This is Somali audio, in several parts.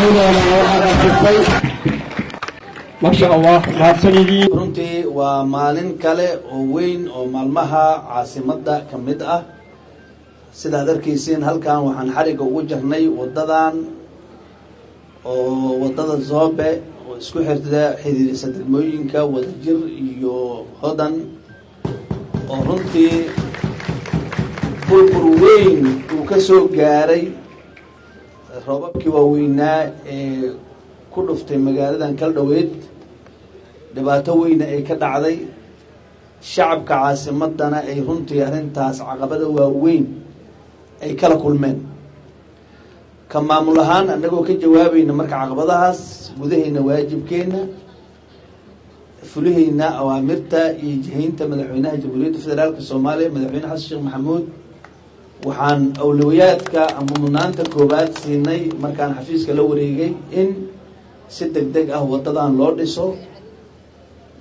Faahfaahin doonaa waxaa qarfistay. Maasha Allah, mahadsanidii. Runtii waa maalin kale oo weyn oo maalmaha caasimadda ka mid ah. Sidaad arkaysiin, halkan waxaan xarigga ugu jirnay waddadan oo waddada Zoobe oo isku xirta, xiriirisa degmooyinka Wadajir iyo Hodan, oo runtii burbur weyn uu ka soo gaaray roobabkii waaweynaa ee ku dhuftay magaaladan kal dhoweed. Dhibaato weyna ay ka dhacday, shacabka caasimadana ay runtii arrintaas caqabada waaweyn ay kala kulmeen. Ka maamul ahaan, annagoo ka jawaabayna marka caqabadahaas, gudahayna waajibkeenna, fulihayna awaamirta iyo jihaynta Madaxweynaha Jamhuuriyadda Federaalka Soomaaliya, Madaxweyne Xasan Sheekh Maxamuud, waxaan awlawiyaadka ama mudnaanta koowaad siinay markaan xafiiska la wareegay in si deg deg ah waddadan loo dhiso.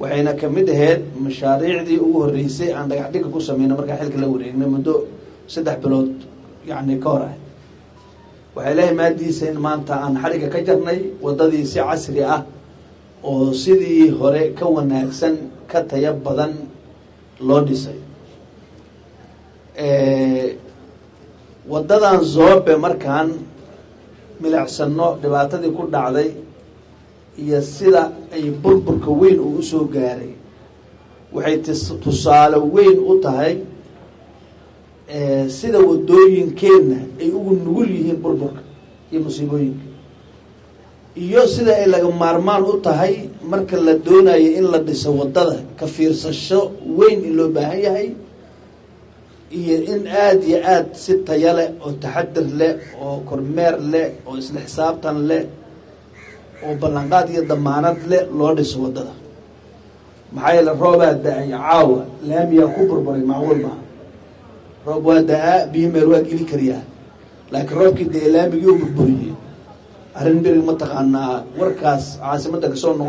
Waxayna kamid ahayd mashaariicdii ugu horreysay aan dhagax dhigga ku sameyno markaan xilka la wareegnay muddo 3 bilood yacni ka hor ah. Waxay leeyahay maadiisa in maanta aan xarigga ka jarnay waddadii si casri ah oo sidii hore ka wanaagsan, ka tayo badan loo dhisay. Waddadan Zoobe markaan milicsano dhibaatadii ku dhacday iyo sida ay burburka weyn uu usoo gaaray, waxay tusaale weyn u tahay sida waddooyinkeenna ay ugu nugul yihiin burburka iyo musiibooyinka, iyo sida ay laga maarmaan u tahay marka la doonayo in la dhiso waddada ka fiirsasho weyn in loo baahan yahay, iyo in aada iyo aada si taya leh oo taxadir leh oo kormeer leh oo isla xisaabtan leh oo ballanqaad iyo damaanad leh loo dhiso waddada. Maxaa yeele, roobaa da-ay caawa, laamiyaa ku burburay, macquul maha. Roob waa da-aa, biyo meel waa geli kariyaa, laakiin roobkii dee laamigii u burburiyey, arrin berig mataqaanaa warkaas caasimadda kasoo noqon.